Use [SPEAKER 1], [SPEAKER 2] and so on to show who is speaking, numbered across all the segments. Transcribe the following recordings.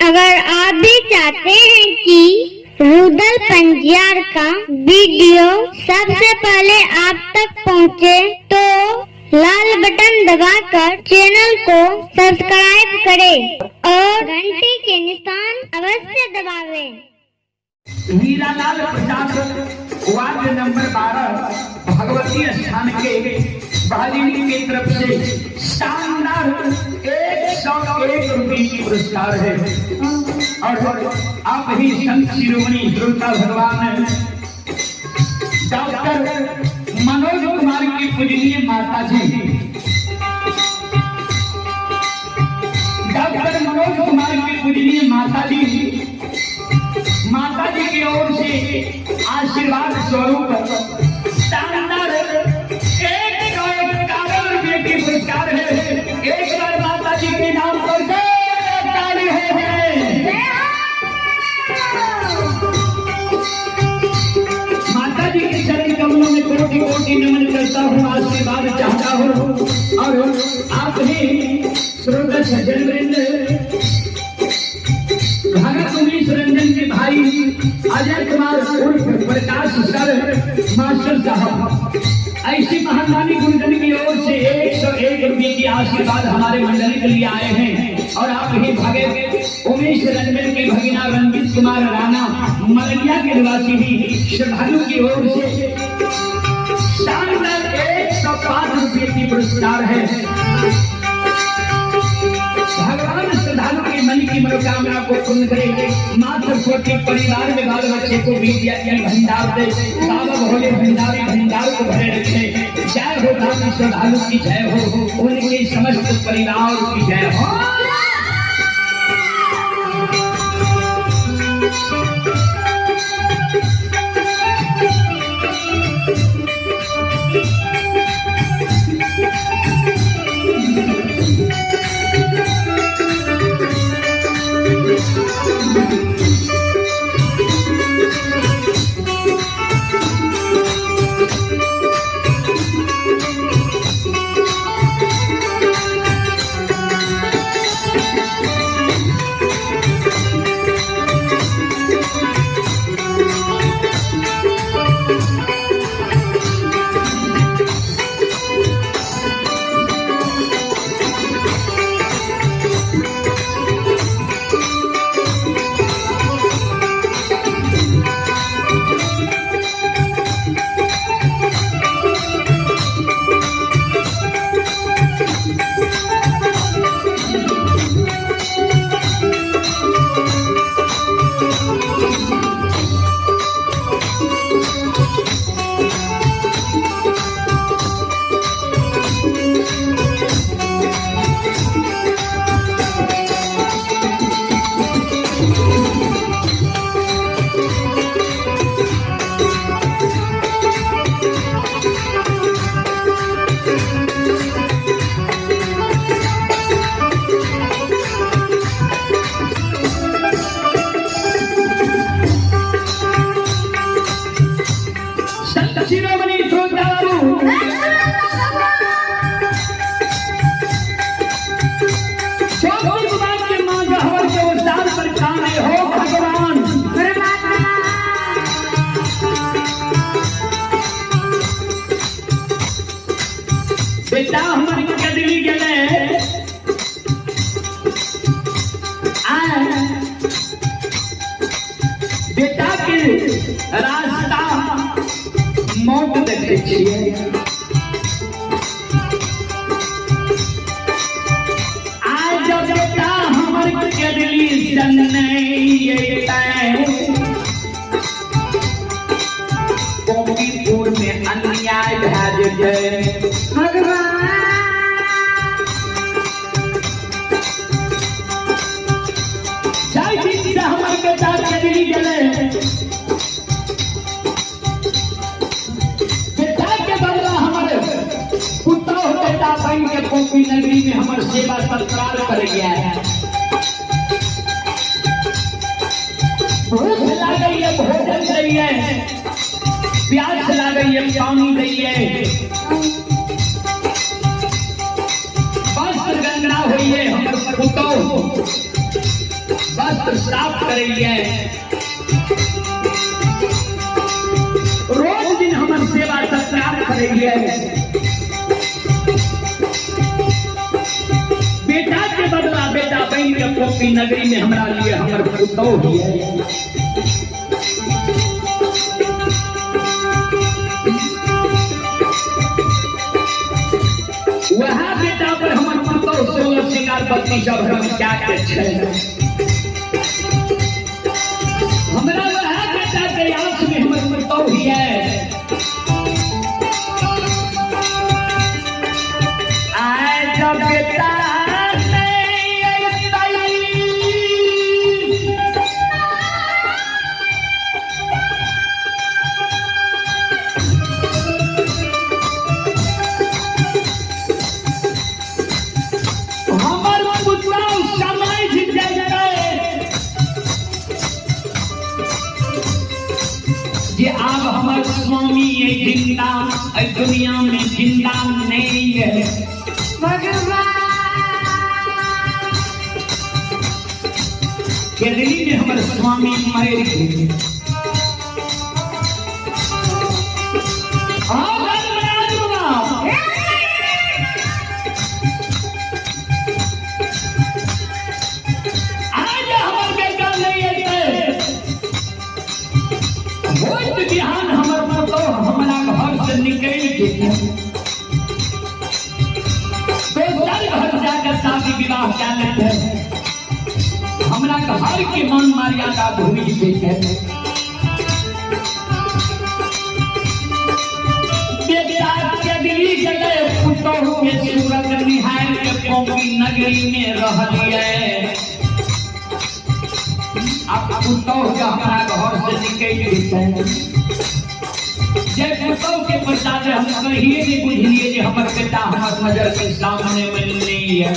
[SPEAKER 1] अगर आप भी चाहते हैं कि रुदल पंजियार का वीडियो सबसे पहले आप तक पहुंचे, तो लाल बटन दबाकर चैनल को सब्सक्राइब करें और घंटी के निशान अवश्य दबावें।
[SPEAKER 2] हीरालाल प्रसाद वार्ड नंबर 12 भगवती स्थान के बहादुरी की तरफ से शानदार 101 रुपये की पुरस्कार है। और आप ही संत शिरोमणि श्रोता भगवान डॉक्टर मनोज कुमार की पूजनीय माता जी, डॉक्टर मनोज कुमार की पूजनीय माता जी, माता जी की ओर से आशीर्वाद स्वरूप शानदार 151 रुपये की पुरस्कार है। एक बार माता जी के नाम पर ताली है। माता जी के चरण कमलों में कोटि कोटि नमन करता हूँ, आशीर्वाद चाहता हूँ। और आप ही श्रोता सज्जन वृंद, भगत उमेश रंजन के भाई अजय कुमार उर्फ प्रकाश सर मास्टर साहब, ऐसी महादानी गुरुजन की ओर से 101 रुपये की आशीर्वाद हमारे मंडली के लिए आए हैं। और आप ही भगत उमेश रंजन के भगिना रंजित कुमार राणा मलंगिया के निवासी ही श्रद्धालु की ओर से शानदार 105 रुपये की पुरस्कार है। भगवान श्रद्धालु के मन की मनोकामना को पूर्ण करे। माँ सरस्वती परिवार में बाल बच्चे को विद्या के भंडार दे, बाबा भोले भंडारी भंडार को भरे रखे। जय हो दानी श्रद्धालु की जय हो, उनके समस्त परिवार की जय हो। संत शिरोमणि श्रोतालु, चौबीस कुमार के मां गहवर के अवतार पर कान है हो भगवान। बेटा हमर कदली गेले आ बेटा के रास्ता मौत देखे छियै। आज बेटा हमर कदली सन नहीं अयतै, कोकीपुर में अन्याय भए जेतै। जाहि दिन से हमर बेटा कदली गेलै, बेटा के बदला हमर पुतोह बेटा बन के कोपी नगरी में हमर सेवा सत्कार कर गया है। भूख लागल है भोजन दैये, प्यास लागल है पानी दैये, वस्त्र गंगा होइए हमर पुतोह। वस्त्र साफ करैए, रोज दिन हमर सेवा सत्कार करैए। बेटा के बदला बेटा बन के पोपी नगरी में हमरा लिए हमर पुतोह है। वह बेटा पर हमर पुतोह 16 श्रृंगार 32 अभरण क्या के छै। हमरा वह बेटा के आस में हमर पुतोह है। आय जब बेटा नहीं अइतै, हमर पुतोह समझ जेतै जे आब हमर स्वामी जिंदा एहि दुनिया में जिंदा नहीं है।
[SPEAKER 1] भगवान
[SPEAKER 2] केदली में हमर स्वामी मरि गेल। हाँ, धर्मराज बाबा। आज हमर बेटा नहीं एतै, होइत बिहान हमर पुतोह हमरा घर से निकलि जेतै, दोसर घर जाकर शादी विवाह कए लेतै, हमरा घर के मान मर्यादा भूलि जेतै। बेटा केदली गेलै, पुतोह के सूरत निहारि के पोपी नगरी में रहलियै। अब पुतोह के हमरा घर से निकलि जेतै, जे पुतोह के प्रसाद हम कहिए नहीं बुझलिए जे हमर बेटा हमर नजर के सामने में नहीं है।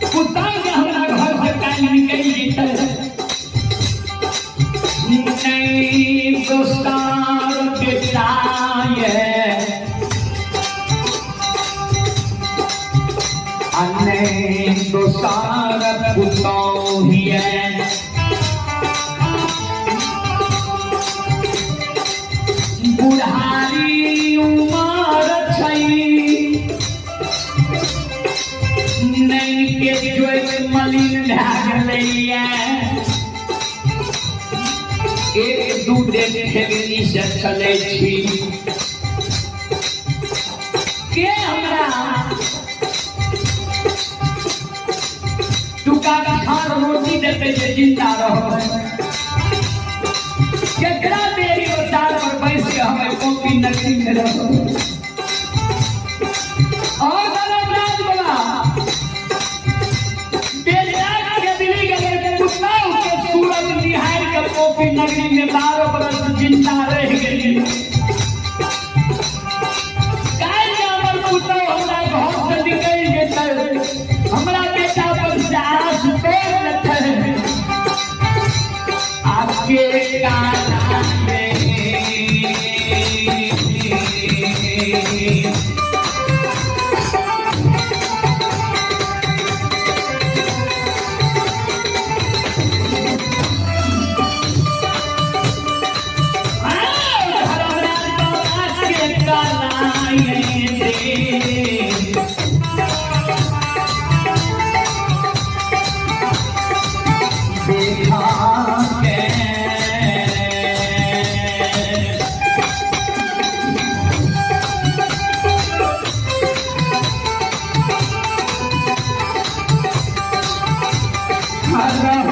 [SPEAKER 2] पुतोह के हमरा घर से काल्हि निकलि जेतै, नहीं दोस्तार बेटा ये, नहीं दोस्तार पुतोह ये। बुढ़ारी उमर छै, नैन के जोइत मलिन भए गेलैये, एक दू दिन ठेगनी से चलै छी। के हमरा टुका खान रोटी देतै जे जिंदा रहबै? केकरा देरी ओसार पर बैस के हम कॉपी नगरी में रहबै? और धर्मराज बाबा, बेटा के दिल्ली गेलै, पुतोह के सूरत निहारि के कॉपी नगरी में 12 बरस जिंदा रहि गेली। काल्हि हमर पुतोह हमरा घर से निकलि जेतै, हमरा बेटा पर से आस तोड़ि लेतै। आपके कान में धर्मराज बाबा के कराए दे। देखा के बाबा।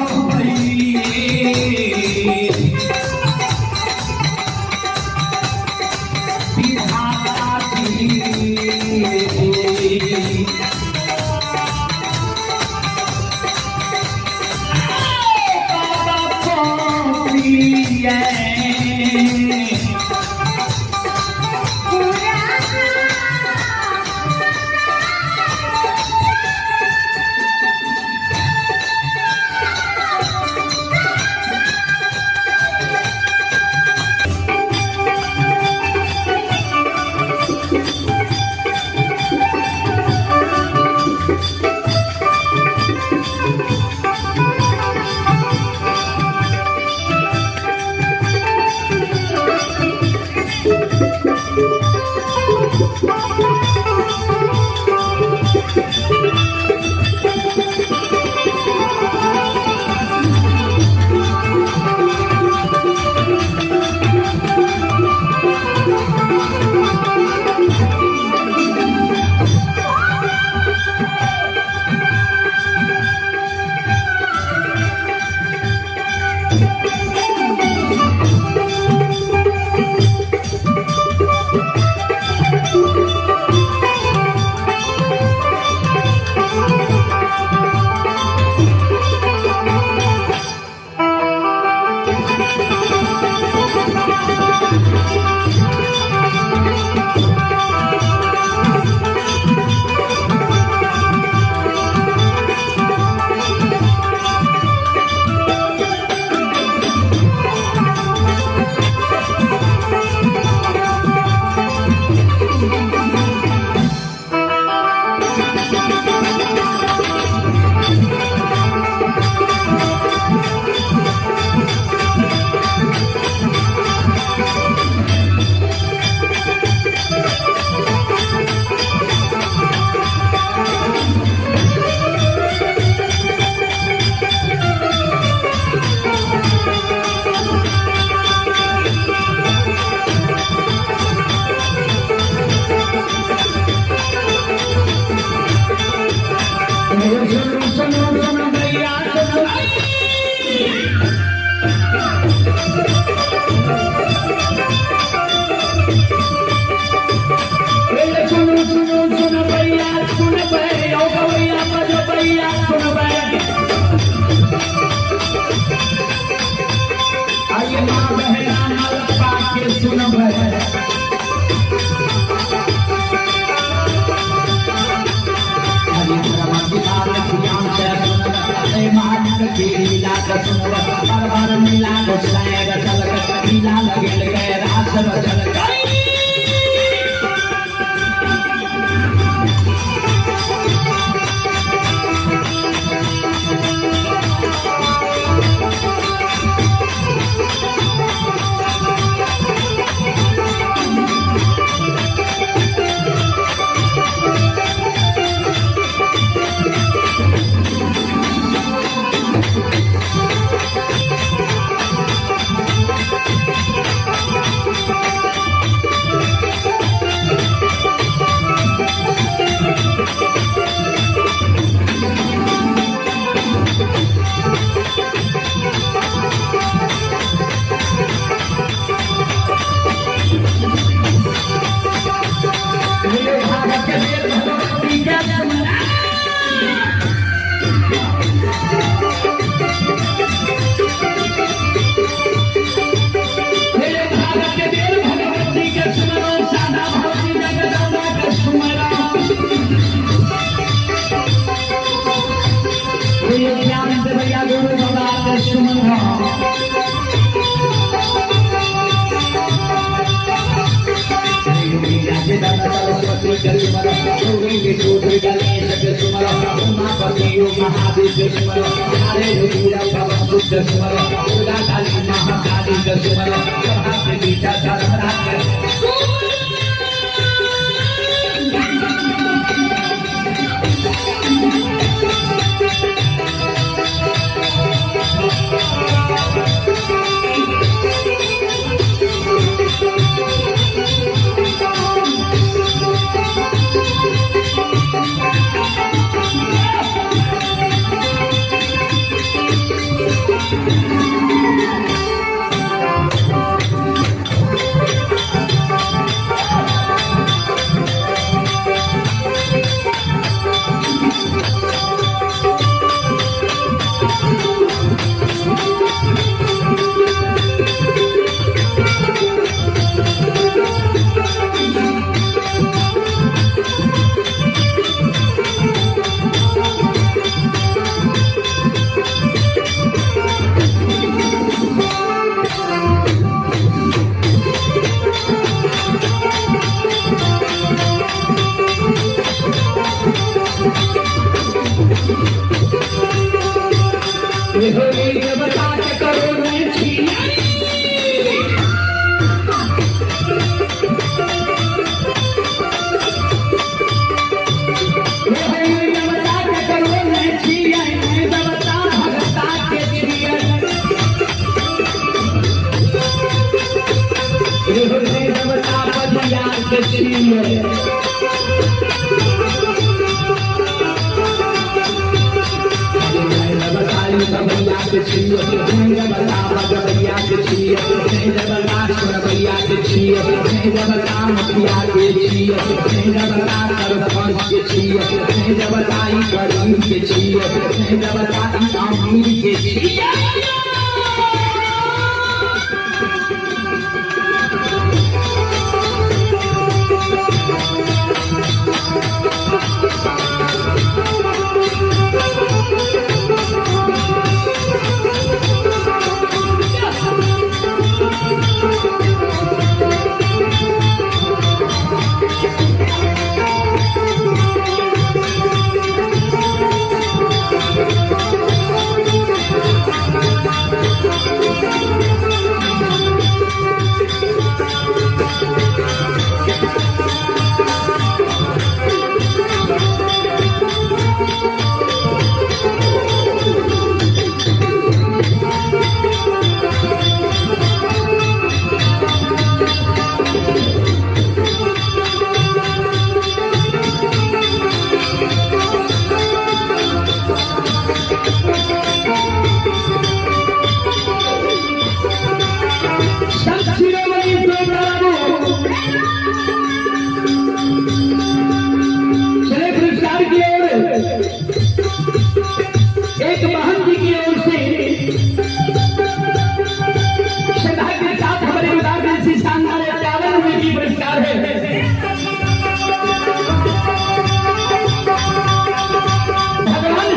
[SPEAKER 2] आइए माँ बहना मलपा के सुनब।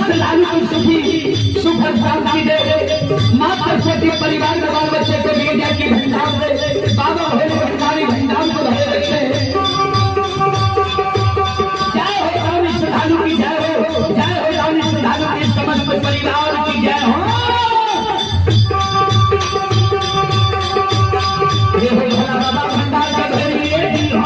[SPEAKER 2] श्रद्धालु को सुखी सुख शांति दे, माँ सरस्वती परिवार के बाल बच्चे को विद्या की भंडार दे, बाबा भोले भंडारी भंडार को भरे रखे। जय हो रानी श्रद्धालु की जय हो, जय हो रानी श्रद्धालु के समस्त परिवार की जय हो। हे हो भोला बाबा भंडार का भरे जी हो।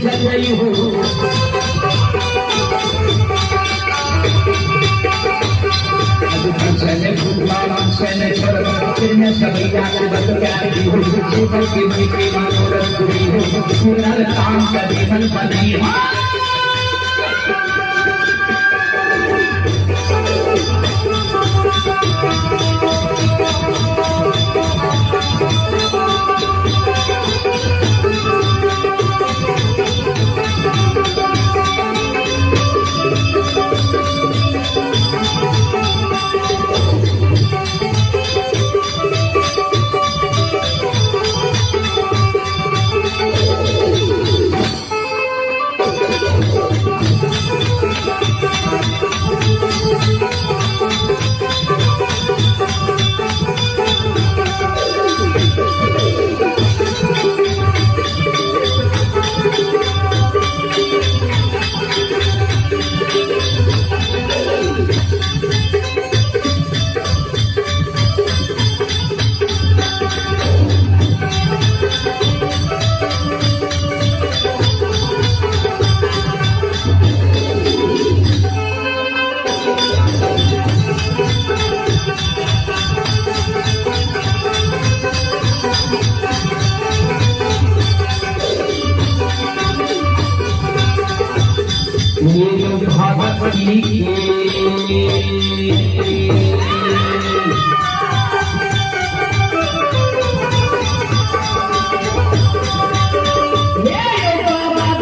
[SPEAKER 2] चल रही हो हो।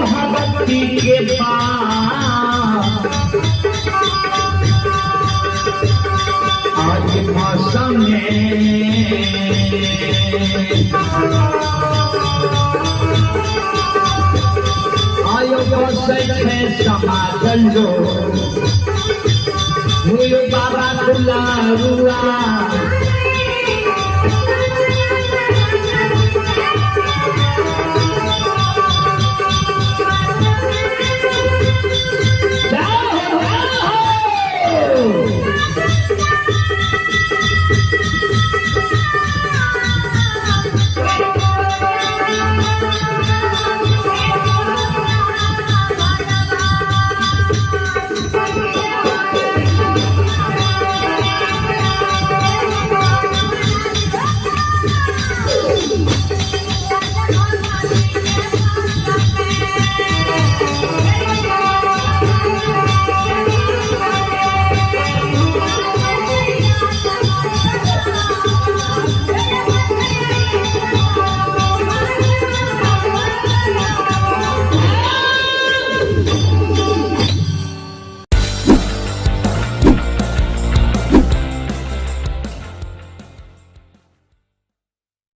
[SPEAKER 2] भगवती के पास आज मौसम में आयो बसै समाजल जो बाबा दुलारुआ।